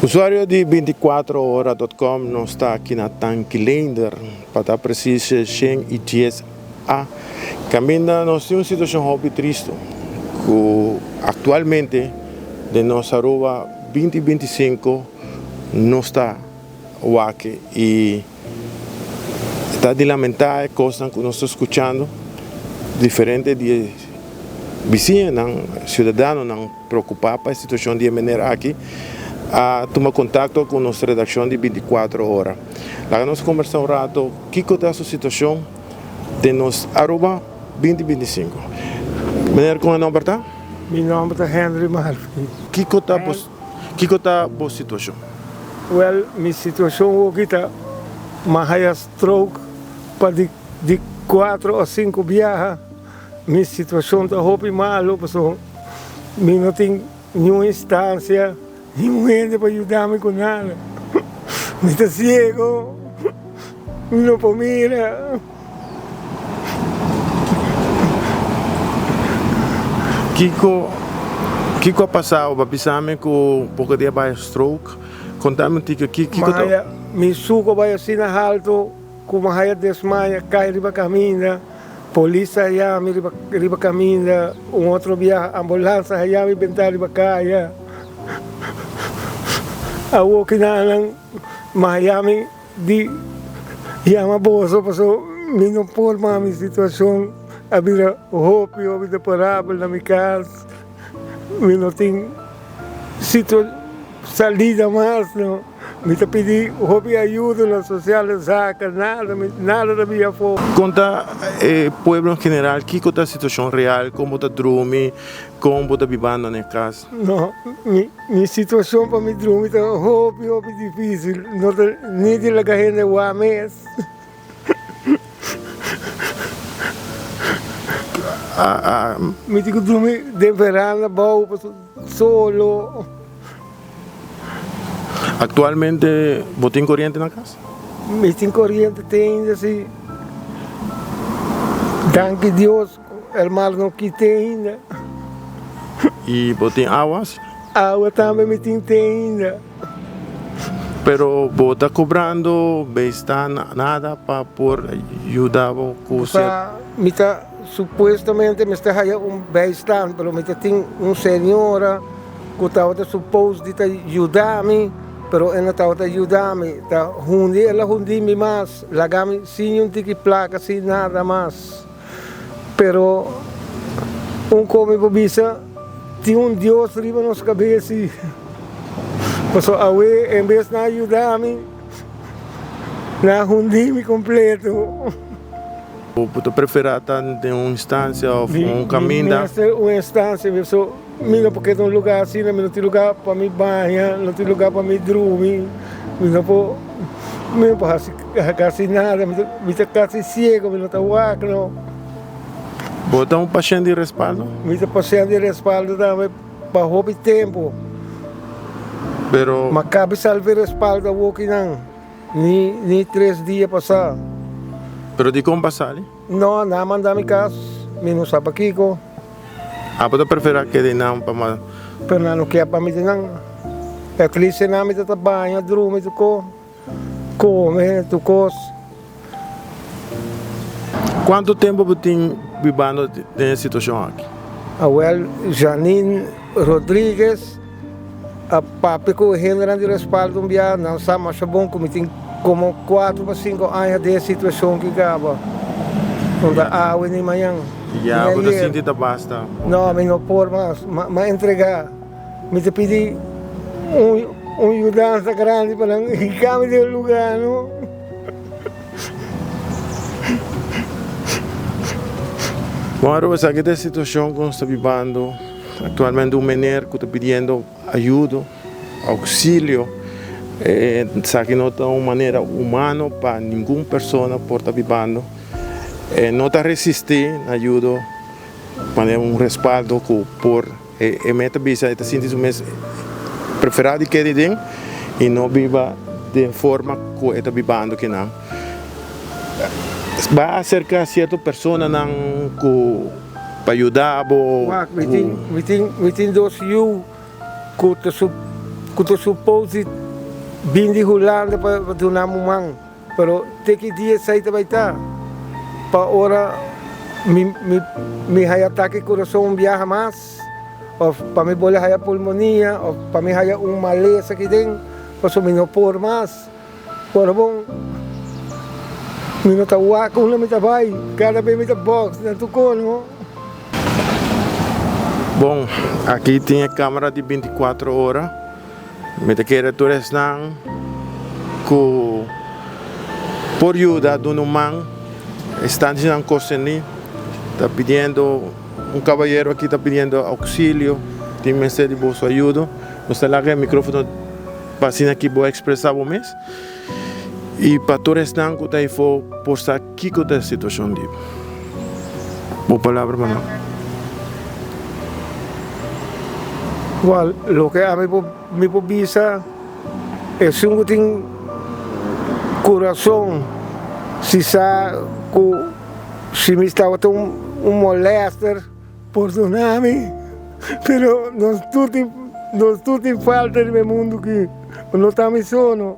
Usuario di binticuatrohora dot com nos ta aki na Tanki Leender pa ta precies 110 A caminda nos tin un situacion hopi tristo cu actualmente den nos Aruba 2025 nos ta wak y ta di lamenta e cosnan cu nos ta scuchando diferente di e bisiñanan, ciudadanonan preocupa pa e situacion di e meneer aki a tuma contacto cu nos redaccion di 24 ora. Laga nos combersa un rato kico ta su situacion den nos Aruba 2025. Meneer con e nomber ta? Mi nomber ta Henry Marvin. Kico ta bo. Kiko ta bo situashon? Wèl, mi situashon hopi ta, m'a haya stroke pa di di kuatro o sinku biaha. Mi situashon ta hopi malu pasobra mi no tin niun instansia, niun hende pa yuda mi ku nada. Mi ta siego, mi no por mira. Kiko kiko a pasa bo a bisa mi ku poko dia bai stroke konta mi un tiki kiko ta. Maya mi suko bai asina haltu ku mi haya desmaya kai riba kaminda polis a haya mi riba riba kaminda un otro biaha ambulans a haya mi benta riba kaya awo kinanan mi haya mi. Di yama boso paso mi no por mas mi situacion a bira hopi hopi deplorabel na mi cas mi no tin situa salida mas no mi ta pidi hopi ayuda na sociale zaken nada nada ta bira afo. Konta e pueblo en general kiko ta e situacion real, kon bo ta drumi, kon bo ta bibando na e kas. No, mi mi situacion pa mi drumi ta hopi hopi dificil, no ta ni di laga hende wak mes. Mi tin ku drumi den veranda abou pasobra solo. Actualmente bo tin coriente na cas? Mi tin coriente te ainda si. Danki Dios. El mar no kite ainda. I bo tin awa? Awa tambe mi tin te ainda. Pero bo ta cobrando bijstand nada pa por yuda bo cu Sa mi ta supuestamente mester haya un bijstand pero mi ta tin un señora cu tabata suppose di ta yuda mi pero e no tabata yuda mi ta hundi el a hundi mi mas laga mi sin un tiki placa sin nada mas. Pero un come por bisa tin un Dios riba nos cabes y pasobra awe en bes nan a yuda mi nan a hundi mi completo. Bo ta prefera ta den un instancia of un caminda? Mi mester un instancia pasobra mi no por keda un lugar asina, mi no tin lugar pa mi baña, no tin lugar pa mi drumi, mi no por mi no por haci. Casi nada, mi ta casi ciego, mi no ta wak no. Bo ta un pashent di respaldo? Mi ta pashent di respaldo tambe pa hopi tempo. Pero. Ma cabe salvi respaldo awokinan, ni ni tres dia pasa. Pero dikon bo a sali? No, nan a manda mi cas, mi no sa pakiko. Abo ta prefera keda einan pa ma. Pero nan no kier pa mi di nan. At least einan mi ta ta baña, drumi tuko. Come tu cos. Cuanto tempo bo tin bibando den e situacion aki? Awel, Janine Rodriguez a papia cu hendenan di Respaldo un bia, nan sa masha bon cu mi tin como cuatro pa cinco aña den e situacion ki caba. No ta awe ni mañan. Ya bo ta sinti ta basta? No, mi no por mas. M'a entrega. Mi ta pidi un un yudansa grandi pa nan hinka mi den un lugá no. Bon Aruba esaki ta e situacion cu nos ta bibando actualmente un meneer cu ta pidiendo ayudo, auxilio, esaki no ta un manera humano pa ningun persona por ta bibando, e no ta resisti na ayudo manera un respaldo cu por. E meta bisa e ta sinti su mes preferá di keda den i no biba den forma ku e ta bibando kinan. Ba aserká sierto personanan ku pa yuda bo. Wak, mi tin, mi tin, mi tin dos yu ku ta su. ku ta supos di bin di Hulanda pa duna mi un man, pero te ki dia esei ta bai ta? Pa ora mi mi mi haya atake kurason un biaha mas, òf pa mi bole haya pulmonia, òf pa mi haya un malesa aki den, pasobra mi no por mas. Ora bon, mi no ta wak unda mi ta bai, kada bes mi ta box na tur kono. Bon, aki tin e camera di binticuatro ora. Mi ta kere tur esnan cu por yuda duna un man. Estantenan coseni ta pidiendo, un cabayero aki ta pidiendo auxilio, tin mester di boso ayudo. Nos ta laga e microfono. Pa asina ki bo ekspresá bo mes i pa tur esnan ku ta afó por sa kiko ta e situashon di bo. Bo palabra pa nan. Wèl, loke ami por mi por bisa, esun ku tin kurason, si sa ku si mi tabata un molèster, Pordona mi, pero nos tur tin, nos tur tin falta riba e mundu aki, no ta mi so no.